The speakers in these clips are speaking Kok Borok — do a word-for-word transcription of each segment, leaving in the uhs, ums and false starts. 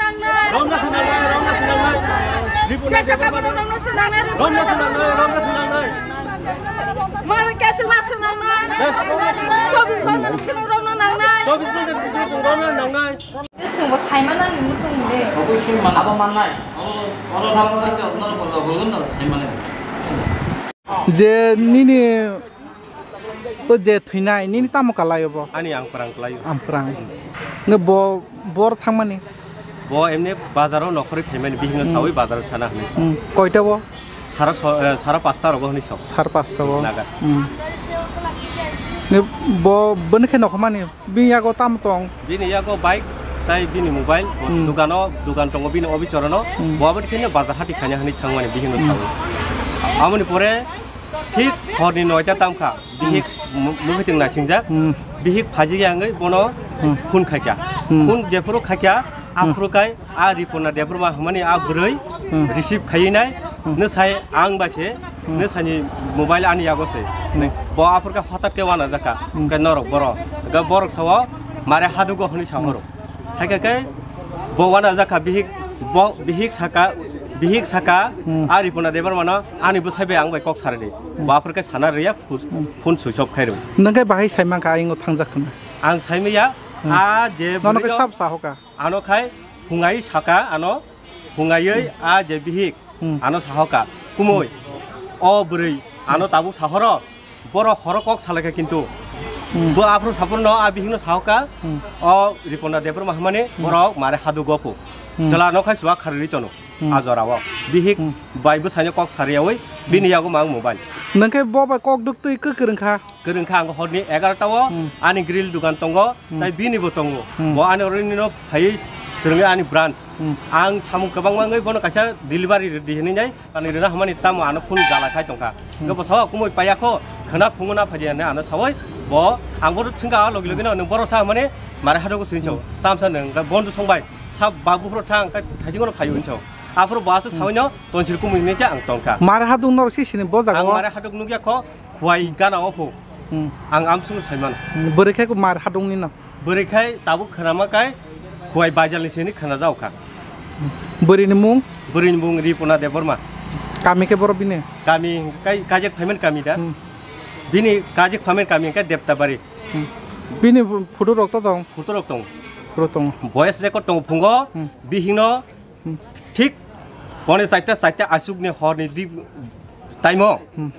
Romna swnamnai, romna swnamnai. Ripuna Jesa Debbarma kapno no. Romna swnamnai, romna swnamnai. Mara kesa na swnamnai. Chobis ghonta ni bisingo romna nangnai. Chobis ghonta ni bisingo romna nangnai. Chwngbo saimano ni muchung de. Obosoi mano. Abo mannai. Oro, oro samung khe norok bolno bolno saimano. Je nini to je thwinai, nini tamo kalai obo? Ani ang phrang kalai o. Ang phrang. Nge bo, bor thangmani? Bo emne bazaro nokhorwi phaimani, bihingno sawi bazaro thana hwnwi. Hmm. Koita bo? Sara so-, eh, sara pasta rogo hwnwi sao. Sara pasta bo. Naga. Hmm. Nge bo, boni khe nokhormani? Bini yago tamo tong? Bini yago bike, tai bini mobile, hmm, dogano, dogan tongo bini office orono, hmm, bo aboni khe bazar hati khaina hwnwi thangmani bihingno sao. Aboni pore thik horni noita tamkha, bihik mu-, mukhitwng naisingjak, hmm, bihik phajigya wngwi bono, hmm, phone khaikha. Hmm. Phone jephuru khaikha, hmm, aphuru kai a Ripona Debbarma hwnmani a bwrwi, hmm, receive khaiwi nai, hmm, nwsai ang bai se, hmm, nwsani mobile ani yago se. Hmm. Bo aphuru khe hotat khe uanajakha, hmm, khe norok borok. Khe borok sao, mare hadugo hwnwi sa horo. Hmm. Haikhe khe bo uanajakha bihik, bo bihik saka, bihik saka, hmm, a Ripona Debbarmano ani bwsai bai ang bai kok saridi. Hmm. Bo aphuru khe sana rwya, phus-, hmm, phone switch off khairw. Nwng khe bahai saimankha, ayung o thangjak hwnwi? Ang saimaya, hmm, a je nono khe bwrwino sab sahoka? Ano khai phungai saka ano, phungaiwi, hmm, a je bihik, hmm, ano sahoka, "Kumui, o bwrwi ano tabuk sahoro, borok horo kok salaikha kintu." Hmm. Bo aphuru saphuru no a bihikno sahoka, hmm, "O Ripona Debbarma hwnmani, hmm, borok mare hadu gopu." Hmm. Chwla no khai chuwa kharwi tono, hmm, a jorao. Bihik, hmm, bai bwsaino kok sariyawi, hmm, bini yago mang mobile. Nwng khe bo bai kok duk twi kwkrwng kha? Kwrwng kha ang horni egarota o, hmm, ani grill dogan tongo, hmm, tai bini bo tongo. Hmm. Bo ani oro nino phaiwi swrwngwi ani branch. Hmm. Ang samung kwbangma wngwi bono kaisa delivery rwdi hinwi nai, ani rwna hwnmani tamo ano phone jala khai tongkha. Hmm. Hwnkhe bo sao kumui paiya kho, khwna phungo na phaidi hinwi ano saui bo ang bono thwngkha logi logi no nwng borok sa hwnmani mare hadugo swinwi sao. Hmm. Tamsa nwng hwnkhe bondo songbai sa babu phuru thang khe thaisingo no phaiwi hinwi sao. Aphuru bo aswk, hmm, saui no tonsil kumui hinwi khe ang tongkha. Mare haduk norok si sini bo jaga o? Ang mare haduk nukya kho. Huai gana o phu. Hmm. Ang amsung sai mano. Hmm, bwrwi khai mar hadungni no? Bwrwi khai tabuk khwnama kai huai bajalni sini khwnajao kha. Hmm. Bwrwini mung? Bwrwini mung Ripona Debbarma. Kami khe boro bini? Kami kai kajek phaiman kami da. Hmm. Bini kajek phaiman kami kai Deptabari. Hmm. Bini photo rok to tong? Photo rok tong. Photo tong. Voice record tong phungo. Hmm. Bihingno Hmm. Thik pone chaita, chaita aswkni horni di taimo. Hmm.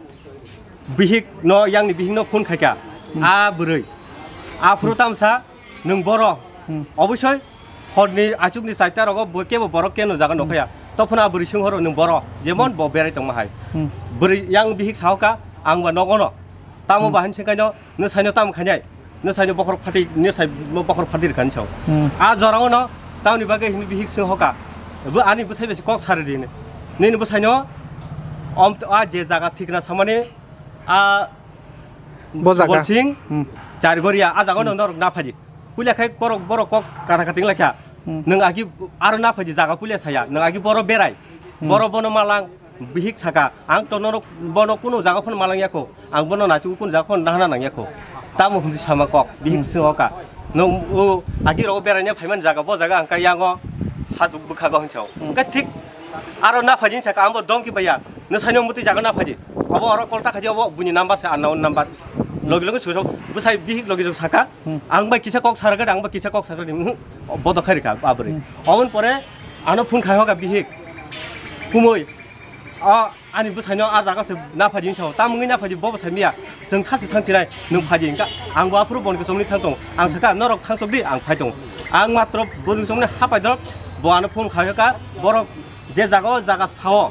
Bihik no, yangni bihik no phone khaikha. Hmm. A bwrwi. Aphuru, hmm, tamsa nwng boro. Hmm. Obosoi horni aswkni chaita rogo bo kebo borok keno jaga, hmm, nokhaya. Tophano a bwrwi swnghoro nwng boro. Jemon, hmm, bo berai tongma hai. Hmm. Bwrwi yang bihik sahoka ang ba nogono. Tamo, hmm, bahan sengkaino Nwsaino tamo khainai, nwsaino bokhorok phatwi, nwsai bokhorok phatwi rwkha hinwi sao. Hmm. A jorao no tamoni bagwi hinwi bihik swng hoka. Bo ani bwsai bai se kok sari di hinwi. Nini bwsaino om a je jaga thikna samani a bo jaga. Bolsing, hmm, Charigoria, a jaga no, hmm, norok na phaidi. Puila khai korok borok kok kata kata wnglaikha. Hmm. Nwng agi aro na phaidi jaga puila saya. Nwng agi boro berai. Hmm. Boro bono malang. Bihik saka, "Ang to norok bono kunu jaga phano malang yakho, ang bono naitukgo kunu jaga phano nahana nang yakho." Tamo hwnwi sama kok, bihik, hmm, swngo ka, "Nwng o agi rogo beraina phaimani jaga, bo jaga ang kha yango haduk bwkhago," hwnwi sao. Hmm. Hwnkhe thik aro na phaidi saka, ang bo domki paiya, "Nwsaino mwtwi jaga na phaidi, obo oro call ta khaidi, obo buini number se unknown number." Hmm. Logi logi susok bwsai bihik logi saka, hmm, "Ang bai kisa kok sargadi, ang bai kisa kok sargadi," hmm, bodo khairikha abri. Hmm. Oboni pore ano phone khai hoka bihik, "Kumui, o ani bwsaino a jaga se na phaidi hinwi sao, tamungwi na phaidi, bo bwsai miya, chwng thasi thangsinai, nwng phaidi," hinka ang bo aphuru boni kwchomni thang tongo, ang saka, "Norok thangsok di, ang phai tongo." Ang matro boni kwchomni hapai drop, bo ano phone khai kha, borok je jaga o jaga sao,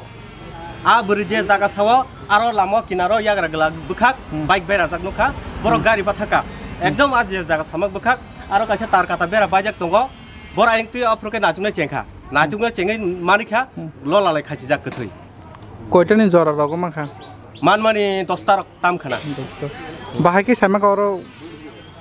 a bwrwi je jaga sao, aro lama o kinaro yagra glak bwkhak, hmm, bike berajak nukha, borok, hmm, gari bathaka, hmm, ekdom a je jaga samak bwkhak, aro kaisa tar kata bera baijak tongo, bor ayang twi aphuru khe nachuknai chengkha. Nachukna chengwi manikha, hmm, lolalai khasijak kwthwi. Koitani jora rogo mankha? Manmani dosta rok tam khna. Dosta. Bahai khe saimaka oro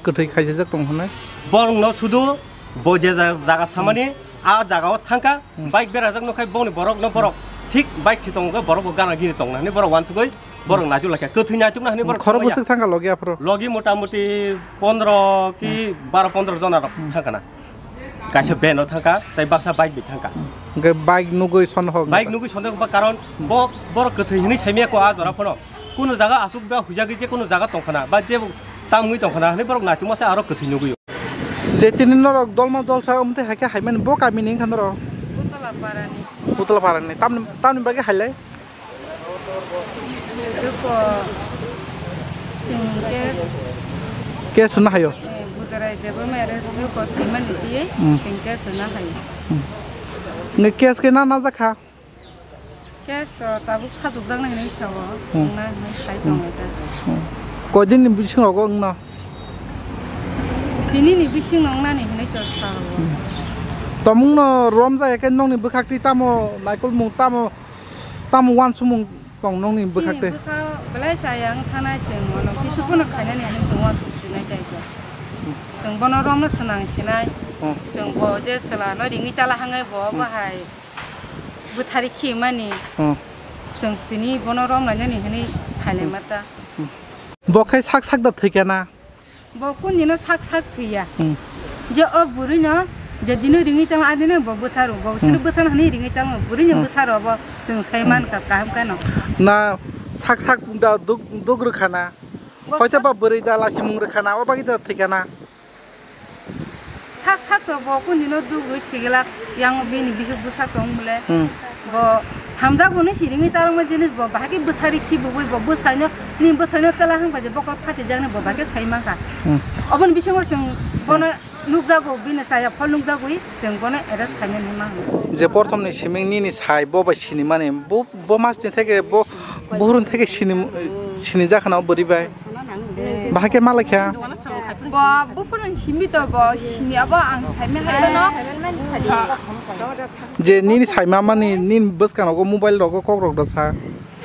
kwthwi khaisijak tong hwnwi? Borokno sudu bo je ja-, jaga samani, hmm, a jaga o thangkha, hmm, bike berajak nukha boni borok no borok. Thik bike si tongo borok bo gana gini tongna hwnwi borok wansugwi borok, hmm, nachuklaikha. Kwthwi nachukna hwnwi borok khoro thangmaya. Bwswk thangkha logi aphuru? Logi mota moti pondro ki, hmm, baro pondro jona rok, hmm, thangkhana. Kaisa van o thangkha, tei baksa bike bai thangkha. Hwnkhe bike nugwi sonhok. Bike nugwi sonhok ba karon bo borok kwthwi hinwi saimaya ko a jora phano. Kuno jaga aswk ba huijagwi je kuno jaga tongkhana ba je tamwi tongkhana hinwi borok naitugma se aro kwthwi nugwi. Je tini norok dolma dolsa umtwi haikhe haimani bo kamini wngkha norok? Utala parani. Utala parani. Tamni, tamni bagwi hailai? Duko singke. Ke sona hayo? Eh, budarai debo mere duko timani diye, hmm, singke sona hayo. Hmm. Nge kes ke na na jakha? Kes to tabuk sajukjaknai hinwi sao, hmm, wngnai hinwi sai, hmm, tongo ta. Hmm. Koidin ni bising rogo wngno? Tini ni bising wngnani hinwi to sao. Hmm. Tomungno romjak ya khe nokni bwkhak twi tamo naikolmung tamo, tamo uansukmung tong nokni bwkhak twi? Chini bwkhao belai chaya wng thanai chwng bono kisu phano khainani hinwi chwng uansuk sinai tei khe. Hmm. Chwng bono romno swnang sinai. Hmm. Chwng bo je chwla no ringwi tala hangwi bo, hmm, bahai bwthari khimani. Hmm. Chwng tini bono rom lainani hinwi phailaima ta. Hmm. Bo khai sak sak da thwikha na? Bo kundino sak sak thwiya. Hmm. Je o bwrwino je dino ringwi tamo adino bo bwtharo. Bo sini, hmm, bwthar hinwi ringwi tamo. Bwrwino, hmm, bwtharo bo chwng sai, hmm, mankha kaham kheno. Na sak sak da duk, duk rwkha na? Bo hoito sak ba bwrwi da lasimung rwkha na, o bagwi da thwikha na? Sak sak to bo kundino dugwi thigwlak, yang bini bihik bwsa tong bole. Hmm. Bo hamjak hwnwi siringwi tarwkma jinis bo bahai khe bwthari khibugwi bo bwsaino, ni bwsaino tela hwnba je bokol phatijaknai bo bahai khe sai mankha. Hmm. Oboni bisingo chwng bono nukjago, bini chaya phol nukjagwi chwng bono arrest khainani mango. Je porthomni siming nini sai bo bai sinimani, bo, bo masni theke bo buhrun theke sini, sinijakha na o bwrwi bai. Bahai khe malaikha. Bo buphuruni simi to bo sini abo ang saimya hai bono. Je nini saima mani nini bwskang rogo mobile rogo kok rok da sa.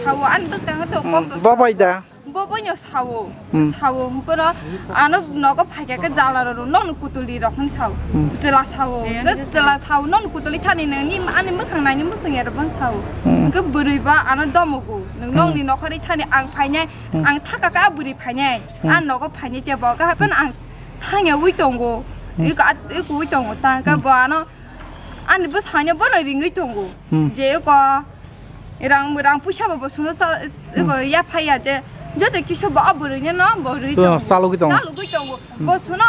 Sao ani bwskang to, hmm, kok to bo bai da. Bo boino sao. Hmm. Sao bono ano nogo phaikha khe jala rok no kutuli rok hwn sao. Hmm. Chwla sao. Chwla sao no kutuli thani nini ani mwkhang naini muchung ya rok sao. Hmm. Khe bwrwi ba ano domogo. Nwng, hmm, nokni nokhorwi thani ang phainai. Hmm. Ang thaka ka bwrwi phainai. Hmm. Ang nogo phainai te bo ka happen ang thangya wi tongo. Hmm. Iko at-, iko wi tongo ta ka, hmm, bo ano ani bwskango bono ringwi tongo. Hmm. Je iko rang, rang puisa bo, bo suno sa, iko, hmm, ya phaiya je joto kisu bo o bwrwino no bo rwi, hmm, tongo. Chalogwi tongo. Chalogwi tongo. Hmm. Bo suno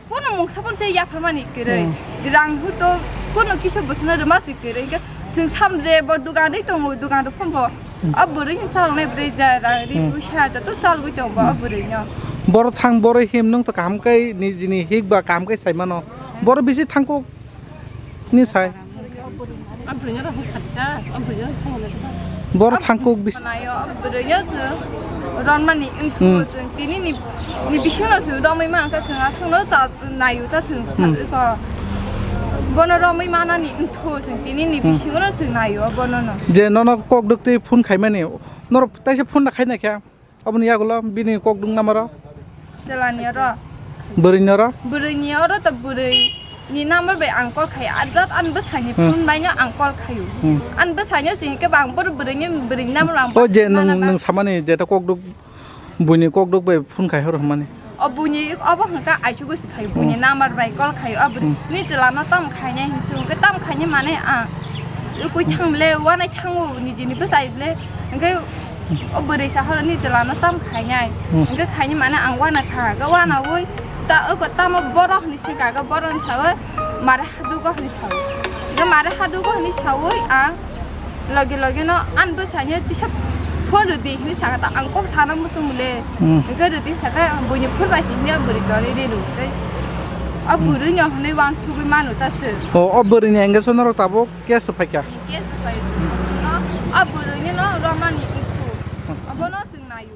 Kono mungsa phone se yapharmani kwrwi. Hmm. Rang hu to kono kisa bwsano rwma se kwrwi. Hwnkhe chwng samre bo dogan ri tongo, dogan rok phone bo. Hmm. O bwrwi ni chalnai bwrwi ja rang ri, hmm, puisa joto chalgwi tongo bo o, hmm, bwrwi no. Boro thang boro him nwng to kaham khe nijini hik ba kaham khe sai mano. Boro bisi thangkuk ni sai. Boro thangkuk bis- Naio, bwrwino chwng romnani wngthu, hmm, chwng tini ni, ni bisingo chwng romwi mankha, chwng aswkno cha naio ta chwng, hmm, ko. Bono romwi manani wngthu chwng tini ni, hmm, bisingo chwng naio bono no. Je nono kok dwktwi phone khaimani, norok taisa phone na khaina khe? Oboni yagulo bini kok dung namaro? Chelani oro. Bwrwini oro? Bwrwini oro to bwrwi ni number bai ang call khai, ajat ani bwsani, hmm, phone bai no ang call khaio. Hmm. Ani bwsani se hingke bang bor bwrwini, bwrwini number ang. O je mana nwng, nwng samani je ta kok duk, buini kok duk bai phone khai horo hwnmani. O buini obo hwnka aichugo se khai, buini, hmm, number bai call khai, o bwrwi, hmm, ni chwla no tam khainai hinwi se hwnke tam khainai mane ang. Ukui thang le wanai thango nijini bwsai le hwnke o bwrwi sa horo ni chwla no tam khainai. Hmm. Hwnke khainai mane ang wana kha, hwnke wana ui ta oko tamo borok hinwi se kha, hwnke borok ni sawi mare hadugo hinwi sawi. Hwnke mare hadugo hinwi sawi ang Logi logi no ani bwsai no tisa phone rwdi hinwi sakha ta, ang kok sana muchung le. Hmm. Hwnkhe rwdi sakha buini phone bai se hinwi o bwrwi torwi rw tei o, hmm, bwrwi no hinwi uansugwi manu ta se. O, o bwrwi ni engage norok tabuk case rw phaikha. Case rw phai se. No, o bwrwi no romani wngkhu. Hmm. Obono chwng naio.